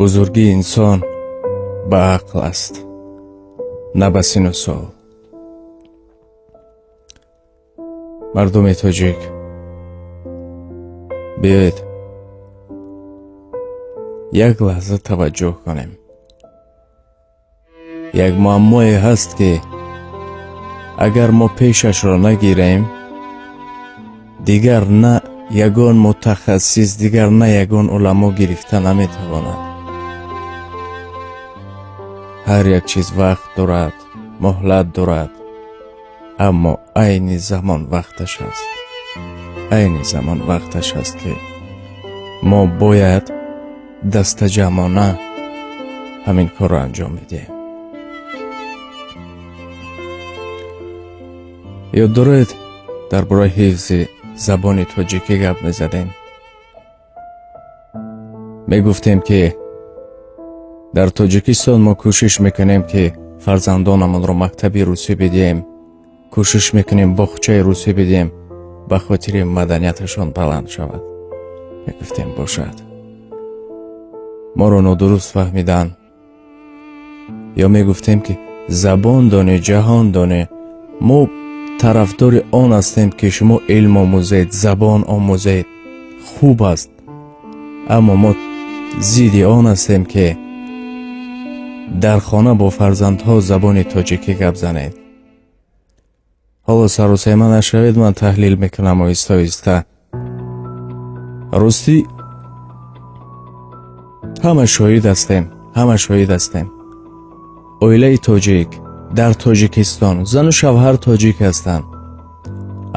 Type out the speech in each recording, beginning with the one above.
Бузургии инсон ба ақл аст, на ба сину сол. Мардуми тоҷик, биёед як лаҳза таваҷҷӯҳ кунем. Як муаммое ҳаст, ки агар мо пешашро нагирем, дигар на ягон мутахассис, дигар на ягон уламо гирифта наметавонад. Ҳар як чиз вақт дорад, муҳлат дорад, аммо айни замон вақташ аст. Айни замон вақташ аст, ки мо бояд дастаҷамъона ҳамин корро анҷом медиҳем. Ёд доред, дар бораи ҳифзи забони тоҷикӣ гап мезадем? Мегуфтем, ки дар Тоҷикистон мо кӯшиш мекунем, ки фарзандонамонро мактаби русӣ бидиҳем, кӯшиш мекунем боғчаи русӣ бидиҳем, ба хотири маданияташон баланд шавад. Мегуфтем, бошад. Моро нодуруст фаҳмиданд. Ё мегуфтем, ки забон доне, ҷаҳон доне. Мо тарафдори он ҳастем, ки шумо илм омӯзед, забон омӯзед, хуб аст. Аммо мо зидди он ҳастем, ки дар хона бо фарзандҳо забони тоҷикӣ гап занед. Ҳоло сарусема нашавед, ман таҳлил мекунам оҳиста оҳиста. Ростӣ ҳама шоҳид ҳастем, ҳама шоҳид ҳастем. Оилаи тоҷик дар Тоҷикистон зану шавҳар тоҷик ҳастанд,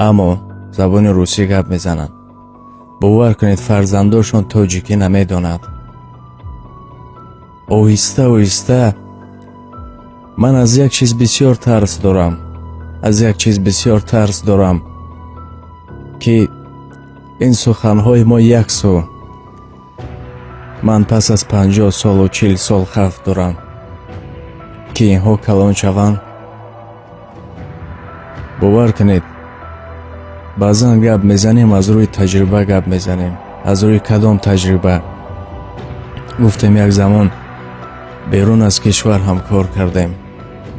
аммо забони русӣ гап мезананд. Бовар кунед, фарзандошон тоҷикӣ намедонад. Оҳиста оҳиста ман аз як чиз бисёр тарс дорам, аз як чиз бисёр тарс дорам, ки ин суханҳои мо як су. Ман пас аз 50 солу 40 сол хавф дорам, ки инҳо калон шаванд. Бовар кунед, баъзан гап мезанем, аз рӯи таҷриба гап мезанем. Аз рӯи кадом таҷриба? Гуфтем, як замон берун аз кишвар ҳам кор кардем,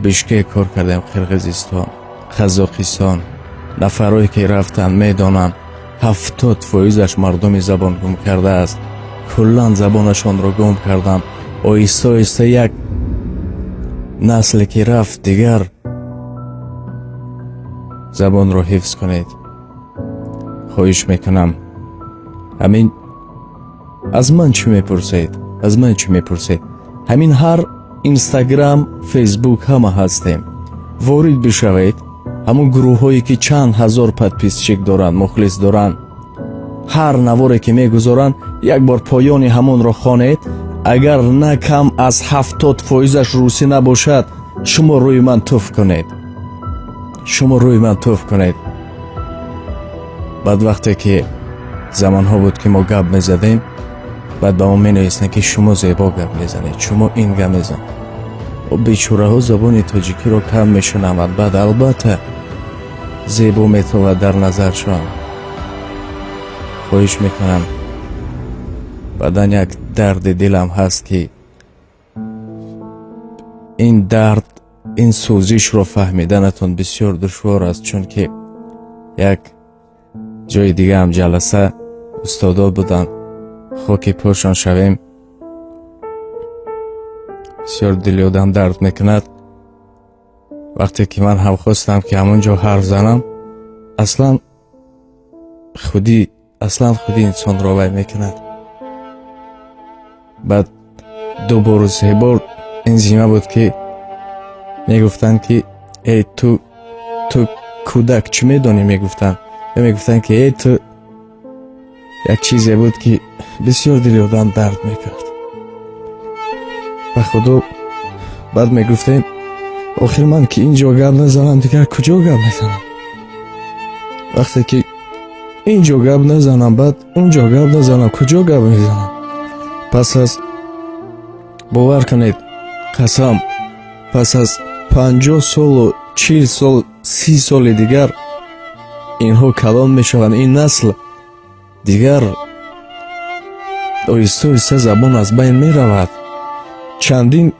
Бишкек кор кардем, Қирғизистон, Қазоқистон. Нафарое ки рафтанд, медонанд, 70%-аш мардуми забон гум кардааст. Куллан забонашонро гум карданд. Оҳиста оҳиста як насле ки рафт, дигар забонро ҳифз кунед. Хоҳиш мекунам. Ҳамин аз ман чӣ мепурсед? Аз ман чӣ мепурсед? Ҳамин ҳар Инстаграм, Фейсбук ҳама ҳастем. Ворид бишавед, ҳамон гурӯҳҳое ки чанд ҳазор подписчик доранд, мухлис доранд, ҳар наворе ки мегузоранд, як бор поёни ҳамонро хонед. Агар на кам аз 70%-аш русӣ набошад, шумо рӯи ман туф кунед. Шумо рӯи ман туф кунед. Баъд вақте ки замонҳо буд, ки мо гап мезадем, баъд ба мо менависанд, ки шумо зебо гап мезанед, шумо ин гап мезанед. Бечораҳо забони тоҷикиро кам мешунаванд, баъд албатта зебо метавад дар назаршон. Хоҳиш мекунам, баъдан як дарди дилам ҳаст, ки ин дард, ин сӯзишро фаҳмиданатон бисёр душвор аст, чунки як ҷои дигаам ҷаласа устодо буданд, хоки пошон шавем. Бисёр дили одам дард мекунад. Вақте ки ман ҳам хостам, ки ҳамон ҷо ҳарф занам, аслан худи инсонро вай мекунад. Баъд ду бору се бор ин зима буд, ки мегуфтанд, ки эй ту кӯдак чӣ медонӣ, мегуфтанд. Ё мегуфтанд, ки эй ту. Як чизе буд, ки бисёр дили одам дард мекард, ба худо. Баъд мегуфтем, охир ман ки ин ҷо гап назанам, дигар куҷо гап мезанам? Вақте ки ин ҷо гап назанам, баъд он ҷо гап назанам, куҷо гап мезанам? Пас аз, бовар кунед, қасам, пас аз 50 солу 40 сол, 30 соли дигар инҳо калон мешаванд, ин насл дигар. Оҳиста оҳиста забон аз байн меравад. Чандин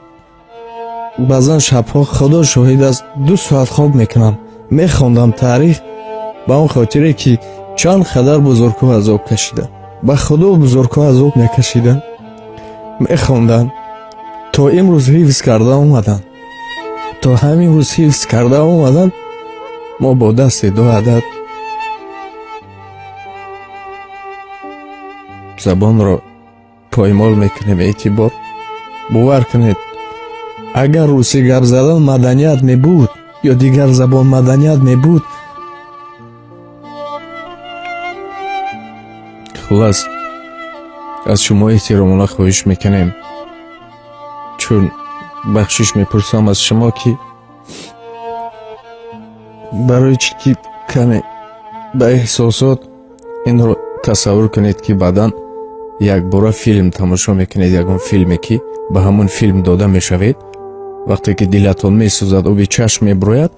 баъзан шабҳо, Худо шоҳид аст, 2 соат хоб мекунам, мехондам таърих, ба он хотире ки чанд қадар бузургҳо азоб кашиданд. Ба Худо бузургҳо азоб мекашиданд, мехонданд, то имрӯз ҳифз карда омаданд, то ҳамин рӯз ҳифз карда омаданд. Мо бо дасти 2 адад забонро поймол мекунем. Эътибор бовар кунед, агар русӣ гап задан маданият мебуд ё дигар забон маданият мебуд, хулас аз шумо эҳтиромона хоҳиш мекунем, чун бахшиш мепурсам аз шумо, ки барои чӣ ки каме ба эҳсосот инро тасаввур кунед, ки баъдан якбора филм тамошо мекунед, ягон филме ки ба ҳамон филм дода мешавед, вақте ки дилатон месӯзад, оби чашм меброяд,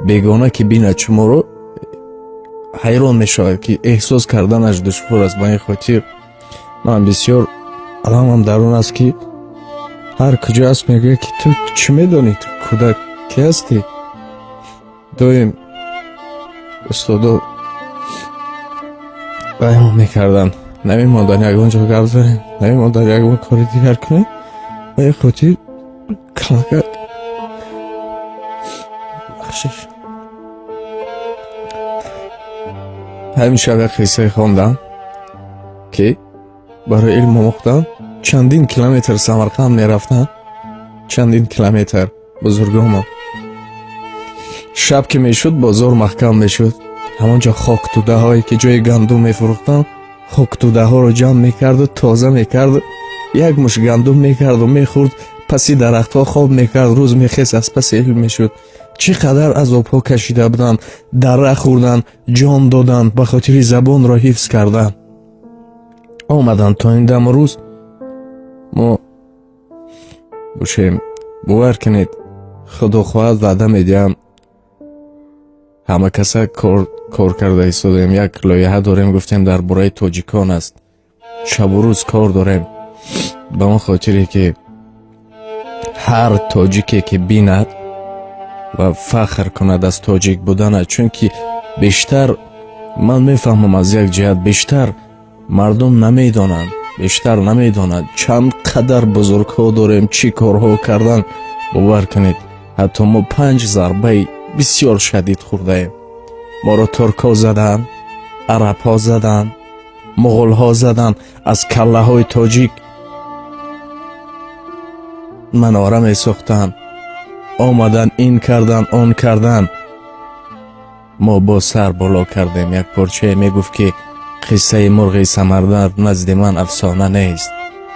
бегона ки бинад шуморо ҳайрон мешавад, ки эҳсос карданаш душвор аст. Ба ин хотир ман бисёр аламам дар он аст, ки ҳар куҷо аст мегӯяд, ки ту чӣ медонӣ, ту кӯдак ки ҳастӣ? Доим устодо баён мекарданд, намемонданд ягон ҷо гап занем, намемонданд ягон кори дигар кунем. Ба ин хотир камакак бахшиш. Ҳамин шаб як қиссае хондам, ки барои илм омӯхтан чандин километр Самарқанд мерафтанд, чандин километр бузургонмон. Шаб ки мешуд, бозор маҳкам мешуд. Ҳамонҷо хоктудаҳое ки ҷои гандум мефурӯхтанд, хоктудаҳоро ҷамъ мекарду тоза мекарду як муш гандум мекарду мехӯрд, паси дарахтҳо хоб мекард, рӯз мехест, аз паси илм мешуд. Чӣ қадар азобҳо кашида буданд, дара хӯрданд, ҷон доданд ба хотири забонро ҳифз кардан. Омаданд то ин дам рӯз мо бошем. Бовар кунед, Худо хоҳад ваъда медиҳам, ҳама каса кор карда истодаем. Як лоиҳа дорем, гуфтем дар бораи тоҷикон аст. Шабу рӯз кор дорем, ба он хотире ки ҳар тоҷике ки бинад ва фахр кунад аз тоҷик буданаш, чунки бештар ман мефаҳмам аз як ҷиҳат бештар мардум намедонанд, бештар намедонанд чанд қадар бузургҳо дорем, чӣ корҳо кардан. Бовар кунед, ҳатто мо 5 зарбаи бисёр шадид хӯрдаем. Моро туркҳо заданд, арабҳо заданд, муғулҳо заданд, аз каллаҳои тоҷик манора месохтанд, омадан ин кардан, он кардан. Мо бо сар боло кардем. Як порчае мегуфт, ки қиссаи мурғи самандар назди ман афсона нест.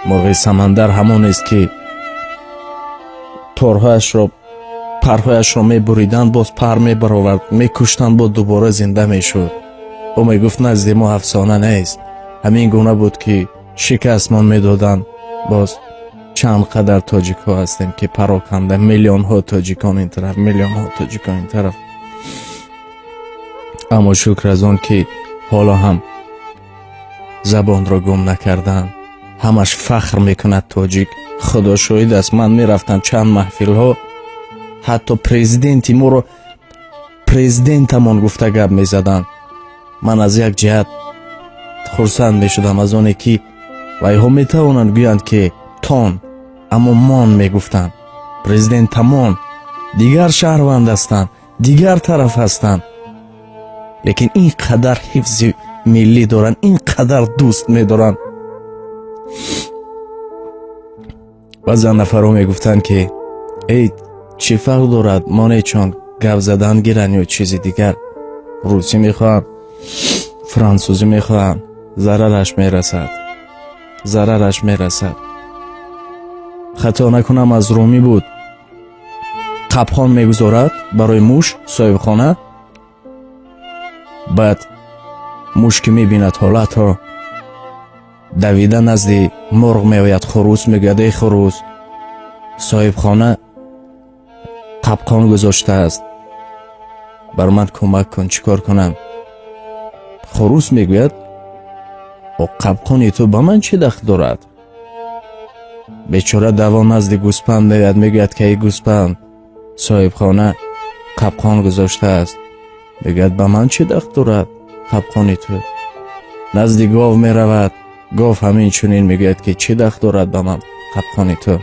Мурғи самандар ҳамон аст, ки торҳояшро, парҳояшро мебуриданд, боз пар мебаровард, мекуштанд, боз дубора зинда мешуд. Ӯ мегуфт назди мо афсона нест. Ҳамин гуна буд, ки шикастмон медоданд. Боз чанд қадар тоҷикҳо ҳастем, ки пароканда, миллионҳо тоҷикон ин тараф, миллионҳо тоҷикон ин тараф. Аммо шукр аз он, ки ҳоло ҳам забонро гум накардан. Ҳамаш фахр мекунад тоҷик. Худо шоҳид аст, ман мерафтам чанд маҳфилҳо, ҳатто президенти моро президентамон гуфта гап мезаданд. Ман аз як ҷиҳат хурсанд мешудам аз оне, ки вайҳо метавонанд гӯянд, ки тон, аммо мон мегуфтанд. Президентамон дигар шаҳрванд ҳастанд, дигар тараф ҳастанд, лекин ин қадар ҳифзи миллӣ доранд, ин қадар дӯст медоранд. Баъзан нафарҳо мегуфтанд, ки эй, чӣ фарқ дорад, монечон гап задан гиранд ё чизи дигар, русӣ мехоҳанд, франсузӣ мехоҳанд, зарараш мерасад, зарараш мерасад. Хато накунам, аз румӣ буд, қабхон мегузорад барои муш соҳибхона. Баъд муш ки мебинад ҳолатро, давида назди мурғ меояд. Хурӯс мегӯяд: эй хурӯс, соҳибхона қабқон гузоштааст, бар ман кӯмак кун, чӣ кор кунам? Хурӯс мегӯяд: Қапқони ту ба ман чӣ дахл дорад? Бечора давон назди гӯспанд меояд, мегӯяд ки эй гӯспанд, соҳибхона қапқон гузоштааст. Мегӯяд ба ман чӣ дахл дорад қапқони ту? Назди гов меравад, гов ҳамин чунин мегӯяд ки чӣ дахл дорад ба ман қапқони ту?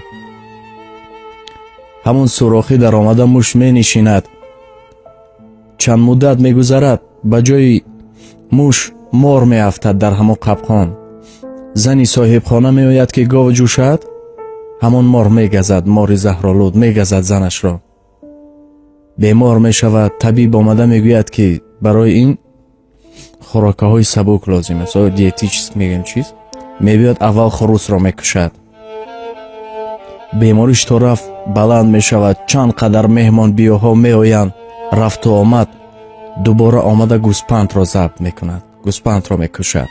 Ҳамон сурохӣ даромада муш менишинад. Чанд муддат мегузарад, ба ҷои муш мор меафтад дар ҳамон қапқон. Зани соҳибхона меояд ки гов ҷӯшад, ҳамон мор мегазад, мори заҳролуд мегазад занашро. Бемор мешавад, табиб омада мегӯяд ки барои ин хӯрокаҳои сабук лозим аст, диетический мегӯем чиз. Мебиёд аввал хурусро мекушад. Бемориш то рафт баланд мешавад, чанд қадар меҳмон биёҳо меоянд, рафту омад, дубора омада гӯспандро забт мекунад, гӯспандро мекушад.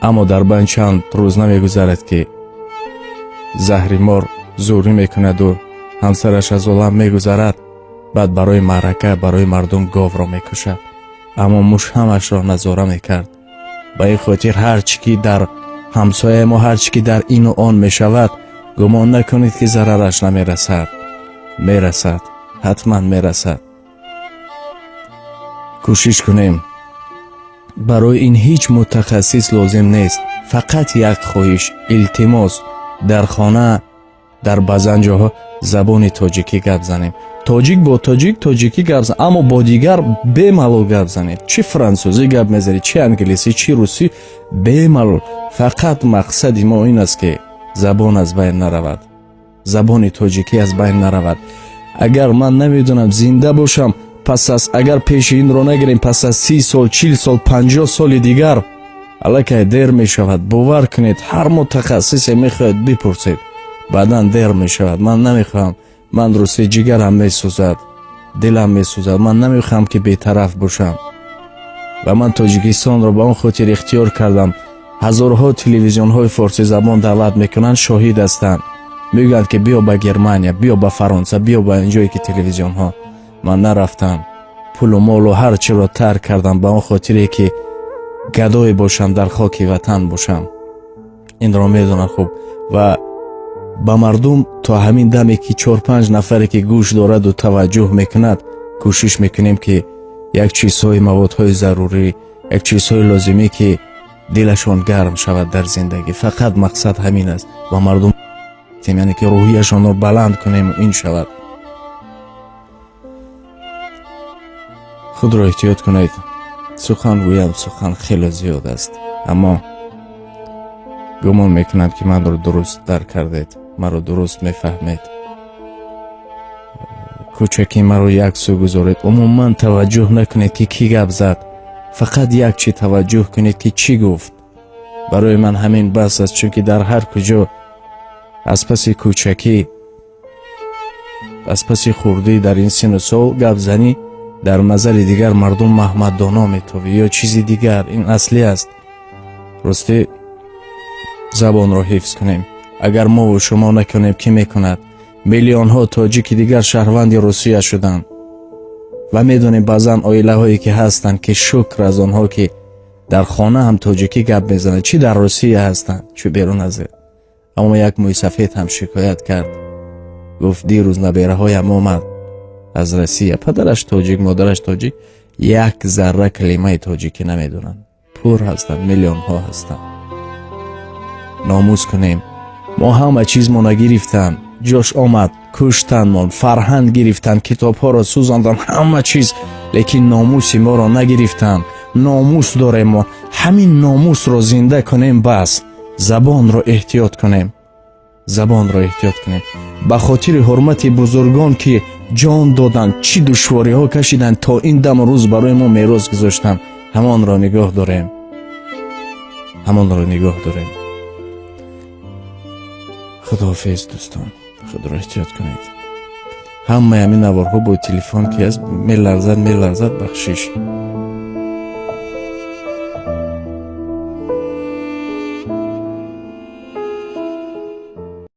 Аммо дар байн чанд рӯз намегузарад ки заҳри мор зӯрӣ мекунаду ҳамсараш аз олам мегузарад. Баъд барои маърака, барои мардум говро мекушад. Аммо муш ҳамашро назора мекард. Ба ин хотир ҳар чӣ ки дар ҳамсояи мо, ҳар чӣ ки дар ину он мешавад, гумон накунед ки зарараш намерасад. Мерасад, ҳатман мерасад. Кӯшиш кунем. Барои ин ҳеҷ мутахассис лозим нест. Фақат як хоҳиш, илтимос, дар хона, дар баъзан ҷоҳо забони тоҷикӣ гап занем. Тоҷик бо тоҷик тоҷикӣ гап зан, аммо бо дигар бемалол гап занед. Чӣ франсузӣ гап мезанед, чӣ англисӣ, чӣ русӣ, бемалол. Фақат мақсади мо ин аст ки забон аз байн наравад, забони тоҷикӣ аз байн наравад. Агар ман намедонам зинда бошам, пас аз агар пеши инро нагирем, пас аз 30 сол, 40 сол, 50 соли дигар аллакай дер мешавад. Бовар кунед, ҳар мутахассисе мехоҳед бипурсед, баъдан дер мешавад. Ман намехоҳам, ман русӣ ҷигарам месӯзад, дилам месӯзад. Ман намехоҳам ки бетараф бошам ва ман Тоҷикистонро ба он хотир ихтиёр кардам. Ҳазорҳо телевизионҳои форсизабон даъват мекунанд, шоҳид ҳастанд, мегӯянд ки биё ба Германия, биё ба Фаронса, биё ба ин ҷое ки телевизионҳо. Ман нарафтам, пулу молу ҳар чиро тарк кардам ба он хотире ки гадое бошам, дар хоки ватан бошам. Инро медонам хуб ва ба мардум то ҳамин даме ки 4-5 нафаре ки гӯш дораду таваҷҷӯҳ мекунад, кӯшиш мекунем ки як чизҳои, маводҳои зарурӣ, як чизҳои лозимӣ ки дилашон гарм шавад дар зиндагӣ. Фақат мақсад ҳамин аст ба мардум, яъне ки рӯҳияшонро баланд кунем, ин шавад. Худро эҳтиёт кунед. Сухан гӯям, сухан хеле зиёд аст, аммо гумон мекунам ки манро дуруст дарк кардед, маро дуруст мефаҳмед. Кӯчаки маро як сӯ гузоред, умуман таваҷҷӯҳ накунед ки кӣ гап зад, фақат як чӣ таваҷҷӯҳ кунед ки чӣ гуфт. Барои ман ҳамин бас аст, чунки дар ҳар куҷо аз паси кӯчакӣ, аз паси хурдӣ дар ин сину сол гап занӣ, дар назари дигар мардум Маҳмаддоно метовӣ ё чизи дигар. Ин аслӣ аст. Ростӣ забонро ҳифз кунем. Агар мову шумо накунем, кӣ мекунад? Миллионҳо тоҷики дигар шаҳрванди Русия шуданд ва медонем баъзан оилаҳое ки ҳастанд ки шукр аз онҳо ки дар хона ҳам тоҷикӣ гап мезананд, чӣ дар Русия ҳастанд, чӣ берун аз ин. Аммо як мӯйсафед ҳам шикоят кард, гуфт дирӯз набераҳоям омад аз Россия, падараш тоҷик, модараш тоҷик, як зарра калимаи тоҷикӣ намедонанд. Пур ҳастанд, миллионҳо ҳастанд. Номус кунем. Мо ҳама чизмо нагирифтанд, ҷош омад, куштанмон, фарҳанг гирифтанд, китобҳоро сӯзонданд, ҳама чиз, лекин номуси моро нагирифтанд. Номус дорем мо, ҳамин номусро зинда кунем, бас. Забонро эҳтиёт кунем, забонро эҳтиёт кунем. Ба хотири ҳурмати бузургон ки ҷон доданд, чӣ душвориҳо кашиданд, то ин даму рӯз барои мо мерос гузоштанд, ҳамонро нигоҳ дорем, ҳамонро нигоҳ дорем. Худоҳофиз дӯстон, худро эҳтиёт кунед. Ҳамаи ҳамин наворҳо бо телефон ки аст, меларзад, меларзад, бахшиш.